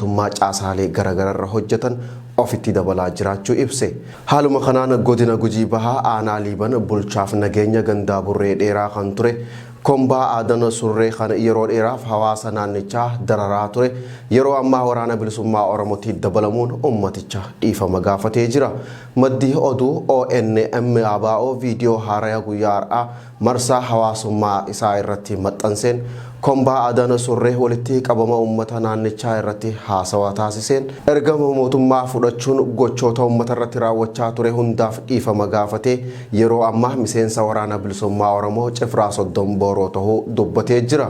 mootummaa caasaalee garagaraarra hojjetan ofitti dabalaa jiraachuu ibse. Haaluma kanaan Godina Gujii Bahaa Aanaa Liiban bulchaaf nageenya gandaa Burree Dheeraa kan ture Kombaa Aadan Surree kan yeroo dheeraaf hawaasa naannichaa dararaa ture yeroo ammaa Waraana Bilisummaa Oromootti dabalamuun ummaticha dhiifama gaafatee jira. Maddi oduu ONM ABO viidiyoo haaraya guyyaa har'aa marsaa hawaasummaa isaa irratti maxxanseen Kombaa Adan Surree walitti qabama uummata naannichaa irratti haasawa taasiseen ergama mootummaa fudhachuun gochoota uummata irratti raawwachaa ture hundaaf dhiifama gaafatee yeroo ammaa miseensa Waraana Bilisummaa Oromoo Cifraa Soddom Booroo tahuu dubbatee jira.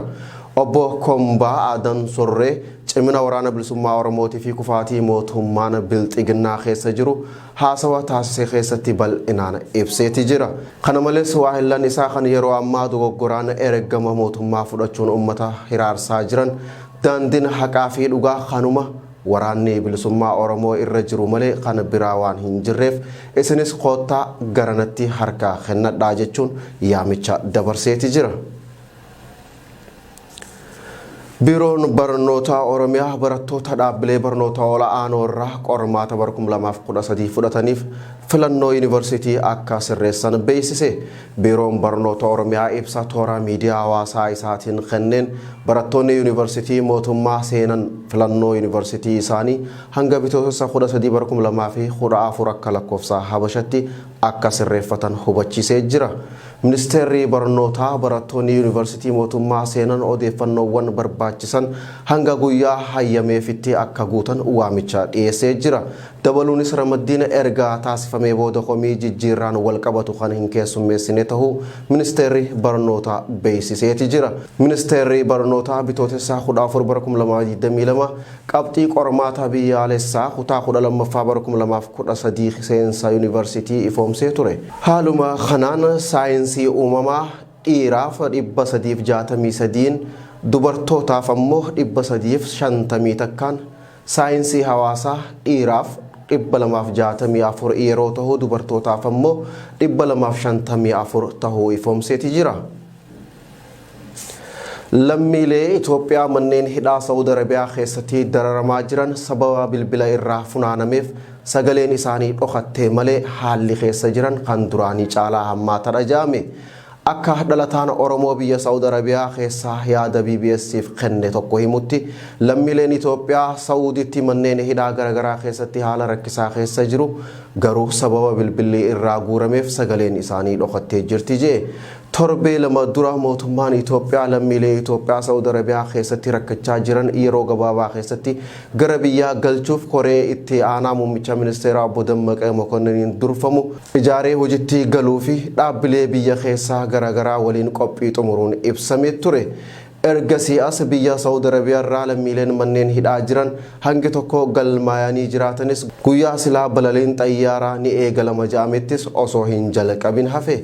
Obbo Kombaa Adan Surree cimina Waraana Bilisummaa Oromootii fi kufaatii mootummaan Bilxiginnaa keessa jiru haasawa taasise keessatti bal'inaan ibseeti jira. Kana malees waahillan isaa kan yeroo ammaa dogoggoraan ergama mootummaa fudhachuun ummata hiraarsaa jiran daandin haqaa fi dhugaa kanuma Waraanni Bilisummaa Oromoo irra jiru malee kan biraa waan hin jirreef isinis koottaa garanatti harka kennadhaa jechuun yaamicha dabarseeti jira. Biiroon Barnootaa Oromiyaa barattoota dhaabbilee barnoota ol'aanoo irraa qormaata bara 2013 fudhataniif filannoo yuunivarsiitii akka sirreessan beeksise. Biiroon Barnoota Oromiyaa ibsa toora miidiyaa hawaasaa isaatiin kenneen barattoonni yuunivarsiitii mootummaa seenan filannoo yuunivarsiitii isaanii hanga Bitootessa 13 bara 2014 akka lakkoofsa Habashatti akka sirreeffatan hubachiisee jira. Ministeerri Barnootaa barattoonni yuunivarsiitii mootummaa seenan odeeffannoowwan barbaachisan hanga guyyaa hayyameefitti akka guutan waamicha dhiyeessee jira. Dabaluunis ramaddiin erga taasifamee booda komii jijjiirraan walqabatu kan hin keessummeessine tahuu Ministeerri Barnootaa beeksiseeti jira. Ministeerri Barnootaa Bitootessa 14 bara 2022 Qabxii qormaata biyyaalessaa kutaa 12ffaa bara 2013 seensa yuunivarsiitii ifoomsee ture. Haaluma kanaan saayinsii uumamaa dhiiraaf 363n, dubartootaaf ammoo 351n, saayinsii hawaasaa dhiiraaf 264 yeroo tahu dubartootaaf ammoo 254 tahuu ifoomseeti jira. Lammiilee Itoophiyaa manneen hidhaa Sa'ud Arabiyaa keessatti dararamaa jiran sababa bilbila irraa funaanameef sagaleen isaanii dhokattee malee haalli keessa jiran kan duraanii caalaa hammaatadha jedhame. Akka dhalataan Oromoo biyya Sa'ud Arabiyaa keessaa yaada BBS'f kenne tokko himutti lammiileen Itoophiyaa Sa'uuditti manneen hidhaa garagaraa keessatti haala rakkisaa keessa jiru garuu sababa bilbilli irraa guurameef sagaleen isaanii dhokattee jirti je'e. Torbee 2 dura mootummaan Itoophiyaa lammiilee Itoophiyaa Sa'ud Arabiyaa keessatti rakkachaa jiran yeroo gabaabaa keessatti gara biyyaa galchuuf koree itti aanaa muummicha ministeeraa obbo Dammaqee Mokonniniin durfamu ijaaree hojitti galuu fi dhaabbilee biyya keessaa garaagaraa waliin qophii xumuruun ibsamee ture. Ergasii as biyya Sa'ud Arabiyaa irraa lammiileen manneen hidhaa jiran hangi tokko galmaayanii jiraatanis guyyaa silaa balaliin xayyaaraa ni eegalama ja'amettis osoo hin jalqabin hafe.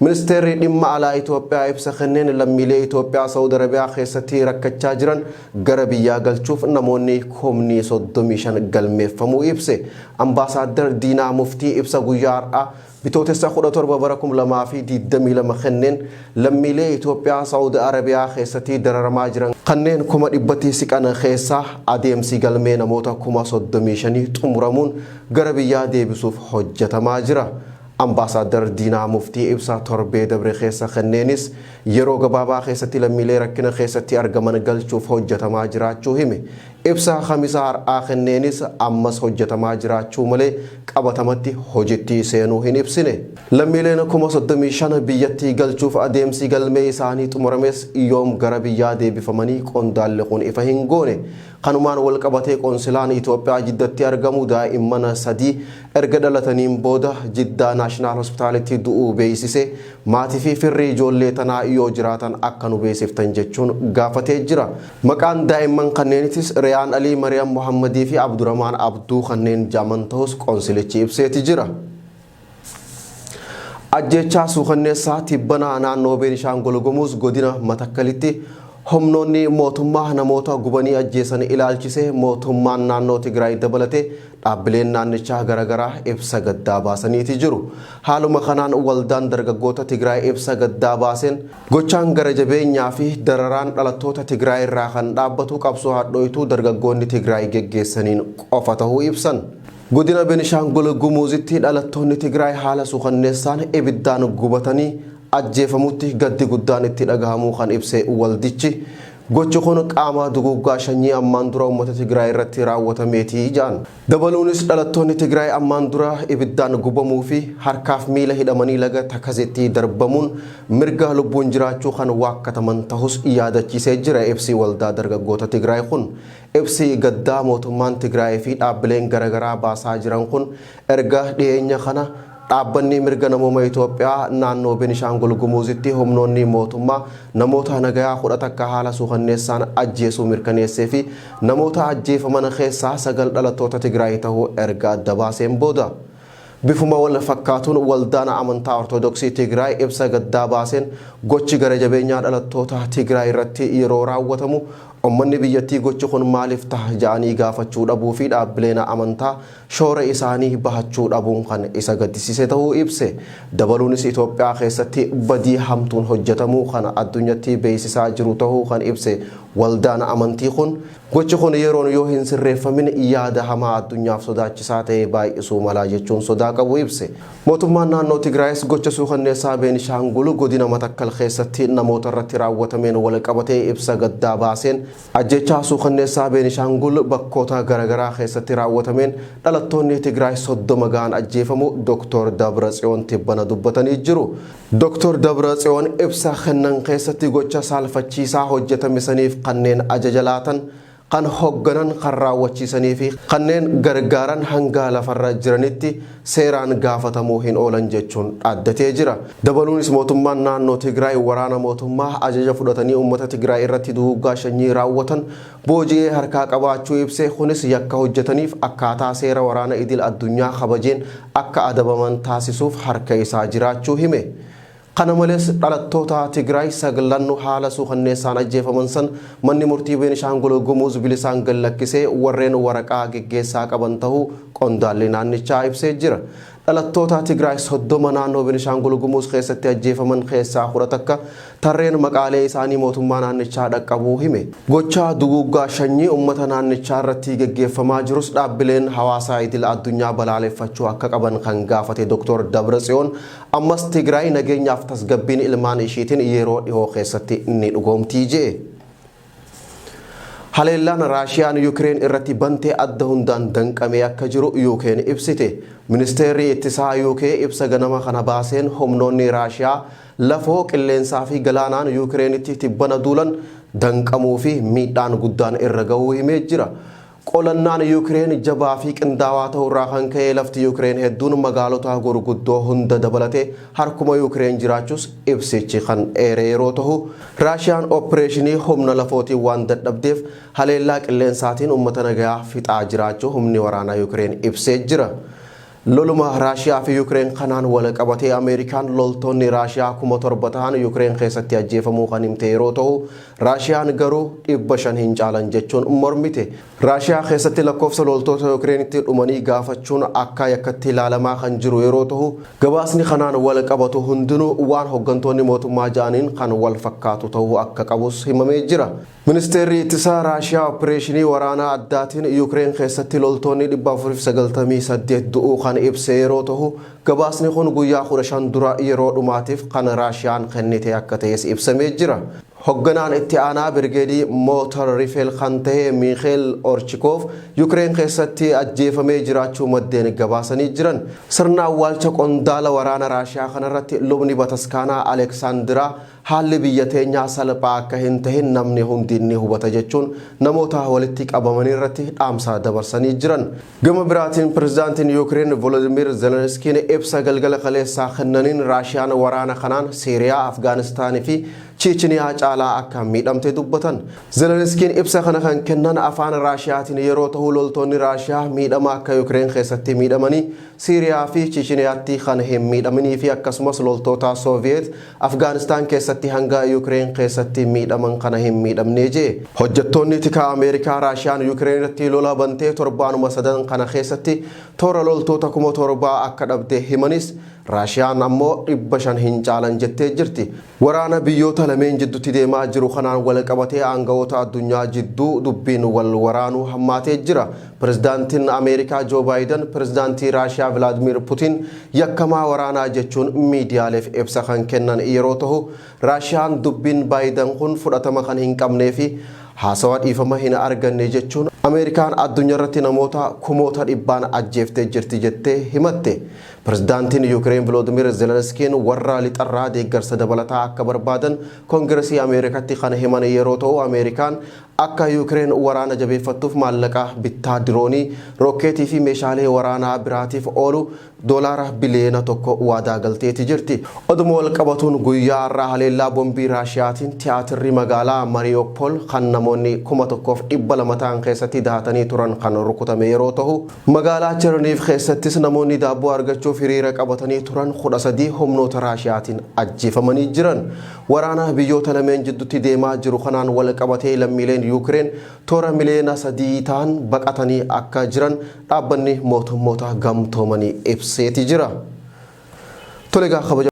Ministeerri Dhimma Alaa Itoophiyaa ibsa kenneen lammiilee Itoophiyaa Sa'ud Arabiyaa keessatti rakkachaa jiran gara biyyaa galchuuf namoonni kumni 35 galmeeffamuu ibse. Ambaasaaddar Diinaa Muftii ibsa guyyaa har'aa Bitootessa 17 bara 2022 kenneen lammiilee Itoophiyaa Sa'ud Arabiyaa keessatti dararamaa jiran kanneen kuma dhibbatti siqan keessaa adeemsi galmee namoota 35,000 xumuramuun gara biyyaa deebisuuf hojjetamaa jira. Ambaasaaddar Diinaa Muftii ibsa torbee dabre keessa kenneenis yeroo gabaabaa keessatti lammiilee rakkina keessatti argaman galchuuf hojjetamaa jiraachuu hime. Ibsa Kamisa har'aa kenneenis ammas hojjetamaa jiraachuu malee qabatamatti hojitti seenuu hin ibsine. Lammiileen 35,000 biyyatti galchuuf adeemsi galmee isaanii xumurames yoom gara biyyaa deebifamanii qondaalli kun ifa hin goone. Kanumaan walqabatee Qonsilaan Itoophiyaa Jiddatti argamu daa'imman 3 erga dhalataniin booda Jiddaa Naashinaal Hospitaalitti du'uu beeksise. Maatii fi firri ijoollee tanaa yoo jiraatan akka nu beeksiftan jechuun gaafatee jira. Maqaan daa'imman kanneenitis Reyaan Alii, Mariyam Mohammadii fi Abduramaan Abduu kanneen jedhaman ta'us qonsilichi ibseeti jira. Ajjeechaa suukanneessaa tibbana naannoo Beenishaangul Gumuz godina Matakkalitti Humnoonni mootummaa namoota gubanii ajjeesan ilaalchisee mootummaan naannoo Tigraay dabalatee dhaabbileen naannichaa garaagaraa ibsa gaddaa baasaniiti jiru. Haaluma kanaan waldaan dargaggoota Tigraay ibsa gaddaa baaseen gochaan gara jabeenyaa fi dararaan dhalattoota Tigraay irraa kan dhaabbatu qabsoo hadhooytuu dargaggoonni Tigraay geggeessaniin qofa tahuu ibsan. Godina Benishaangul Gumuuzitti dhalattoonni Tigraay haala suukanneessaan ibiddaan gubatanii ajjeefamutti gaddi guddaan itti dhagahamuu kan ibse waldichi, gochi kun qaama duguuggaa shanyii ammaan dura uummata Tigraay irratti raawwatameeti jedhan. Dabaluunis dhalattoonni Tigraay ammaan dura ibiddaan gubamuu fi harkaaf miila hidhamanii laga Takazetti darbamuun mirga lubbuun jiraachuu kan waakkataman tahus yaadachiisee jira ibsi waldaa dargaggoota Tigraay kun. Ibsi gaddaa mootummaan Tigraay fi dhaabbileen garagaraa baasaa jiran kun erga dhiyeenya kana Dhaabbanni mirga namooma Itoophiyaa naannoo Benishaangul Gumuuzitti humnoonni mootummaa namoota nagayaa 11 haala suukanneessaan ajjeesuu mirkaneessee fi namoota ajjeefaman keessaa 9 dhalattoota Tigraay tahuu erga adda baaseen booda. Bifuma wal fakkaatuun Waldaan Amantaa Ortodoksii Tigraay ibsa gaddaa baaseen gochi gara jabeenyaa dhalattoota Tigraay irratti yeroo raawwatamu ummanni biyyattii gochi kun maaliif taha ja'anii gaafachuu dhabuu fi dhaabbileen amantaa shoora isaanii bahachuu dhabuun kan isa gaddisiise tahuu ibse. Dabaluunis Itoophiyaa keessatti badii hamtuun hojjetamuu kan addunyatti beeksisaa jiru tahuu kan ibse waldaan amantii kun, gochi kun yeroon yoo hin sirreeffamin yaada hamaa addunyaaf sodaachisaa ta'e baay'isuu mala jechuun sodaa qabu ibse. Mootummaan naannoo Tigraayis gocha suukanneessaa Beenishaangul godina Matakkal keessatti namoota irratti raawwatameen walqabatee ibsa gaddaa baaseen, Ajjeechaa suukanneessaa Beenishaangul bakkoota garagaraa keessatti raawwatameen dhalattoonni Tigraay 30 gahan ajjeefamuu Doktoor Dabratsiyoon tibbana dubbatanii jiru. Doktoor Dabratsiyoon ibsa kennan keessatti gocha saalfachiisaa hojjetame saniif kanneen ajaja laatan, kan hogganan, kan raawwachiisaniifi kanneen gargaaran hanga lafarra jiranitti seeraan gaafatamuu hin oolan jechuun dhaaddatee jira. Dabaluunis mootummaan naannoo Tigraay waraana mootummaa ajaja fudhatanii uummata Tigraay irratti duguuggaa shanyii raawwatan booji'ee harkaa qabaachuu ibsee kunis yakka hojjetaniif akkaataa seera waraana idil addunyaa kabajeen akka adabaman taasisuuf harka isaa jiraachuu hime. Kana malees dhalattoota Tigraay saglan haala suukanneessaan ajjeefaman san manni murtii Beenishaangul Gumuz bilisaan gad lakkisee warreen waraqaa geggeessaa qaban tahuu qondaalli naannichaa ibsee jira. Dhalattoota Tigraay 30 naannoo Benishaangul Gumuz keessatti ajjeefaman keessaa 11 tarreen maqaalee isaanii mootummaa naannichaa dhaqqabuu hime. Gochaa duguuggaa shanyii ummata naannichaa irratti geggeeffamaa jirus dhaabbileen hawaasaa idil addunyaa balaaleffachuu akka qaban kan gaafate Doktoor Dabratsiyoon Ammas Tigraay nageenyaaf tasgabbiin ilmaan ishiitiin yeroo dhihoo keessatti ni dhugoomti je'e. Haleellaan Raashiyaan Yukireen irratti bante adda hundaan danqamee akka jiru UK'n ibsite. Ministeerri Ittisaa UK ibsa ganama kana baaseen humnoonni Raashiyaa lafoo, qilleensaa fi galaanaan Yukireenitti tibbana duulan danqamuu fi miidhaan guddaan irra gahuu himee jira. Qolannaan Yukireen jabaa fi qindaawaa ta'uurraa kan ka'e lafti Yukireen hedduun magaalota gurguddoo hunda dabalatee harkuma Yukireen jiraachuus ibsichi kan eere yeroo tahu, Raashiyaan oppireeshinii humna lafootiin waan dadhabdeef haleellaa qilleensaatiin ummata nagayaa fixaa jiraachuu humni waraanaa Yukireen ibsee jira. Loluma Raashiyaa fi Yukireen kanaan wal qabatee Ameerikaan loltoonni Raashiyaa 7,000 tahan Yukireen keessatti ajjeefamuu kan himte yeroo tahu, Raashiyaan garuu 500 hin caalan jechuun mormite. Raashiyaa keessatti lakkoofsa loltoota Yukireenitti dhumanii gaafachuun akka yakkatti ilaalamaa kan jiru yeroo tahu, gabaasni kanaan wal qabatu hundinuu waan hoggantoonni mootummaa ja'aniin kan wal fakkaatu tahuu akka qabus himamee jira. Ministeerri Ittisaa Raashiyaa oppireeshinii waraanaa addaatiin Yukireen keessatti loltoonni 498 du'uu kan ibse yeroo tahu, gabaasni kun guyyaa 15 dura yeroo dhumaatiif kan Raashiyaan kennite akka ta'es ibsamee jira. Hogganaan itti aanaa Birgeedii Mootar Rifeel kan tahe Miikheel Orchikoov Yukireen keessatti ajjeefamee jiraachuu maddeen gabaasanii jiran. Sirna awwaalcha qondaala waraana Raashiyaa kanarratti lubni bataskaanaa Aleeksaandiraa Haalli biyya teenyaa salphaa akka hin tahin namni hundi ni hubata jechuun namoota walitti qabamanirratti dhaamsa dabarsanii jiran. Gama biraatiin Pirezidaantiin Yuukireen Volodimiir Zelenskiin ibsa galgala kaleessaa kennaniin Raashiyaan waraana kanaan Siiriyaa, Afgaanistaan fi Chiichiniyaa caalaa akka miidhamte dubbatan. Zelenskiin ibsa kana kan kennan afaan Raashiyaatiin yeroo ta'u, loltoonni Raashiyaa miidhama akka Yukireen keessatti miidhamanii Siiriyaa fi Chiichiniyaatti kan hin miidhaminii fi akkasumas loltoota Sooviyeet Afgaanistaan keessatti hanga Yukireen keessatti miidhaman kana hin miidhamne jee. Hojjettoonni tikaa Ameerikaa Raashiyaan Yukireen irratti lola bantee torbaanuma sadan kana keessatti toora loltoota 7,000 akka dhabde himanis, Raashiyaan ammoo 500 hin caalan jettee jirti. Waraana biyyoota lameen jidduutti deemaa jiru kanaan wal qabatee aangawoota addunyaa jidduu dubbiin wal waraanuu hammaatee jira. Pirezidaantiin Ameerikaa Joo Baayiden pirezidaantii Raashiyaa Vilaadimir Putin yakkamaa waraanaa jechuun miidiyaaleef ibsa kan kennan yeroo ta'u, Raashiyaan dubbiin Baayiden kun fudhatama kan hin qabnee fi haasawaa dhiifama hin arganne jechuun Ameerikaan addunyaa irratti namoota kumoota dhibbaan ajjeeftee jirti jettee himatte. Pirezidaantiin Yukireen Volodimir Zelenskiin warra lixarraa deeggarsa dabalataa akka barbaadan Koongiresii Ameerikaatti kan himan yeroo ta'u, Ameerikaan akka Yukireen waraana jabeeffattuuf maallaqa bittaa diroonii, rookeetii fi meeshaalee waraanaa biraatiif oolu $1 biliyoona waadaa galteeti jirti. Oduma wal qabatuun guyyaa har'aa haleellaa boombii Raashiyaatiin tiyaatirri magaalaa Mariyoopol kan namoonni 1,200 ta'an keessatti dahatanii turan kan rukutame yeroo ta'u, magaalaa Cherniiv keessattis namoonni daabboo argachuuf hiriira qabatanii turan 13 humnoota Raashiyaatiin ajjeefamanii jiran. Waraana biyyoota lameen jidduutti deemaa jiru kanaan wal qabatee lammiileen Yuukireen toora 3 miliyoona ta'an baqatanii akka jiran Dhaabbanni Mootummoota Gamtoomanii ibseeti jira. Tole egaa kabaja.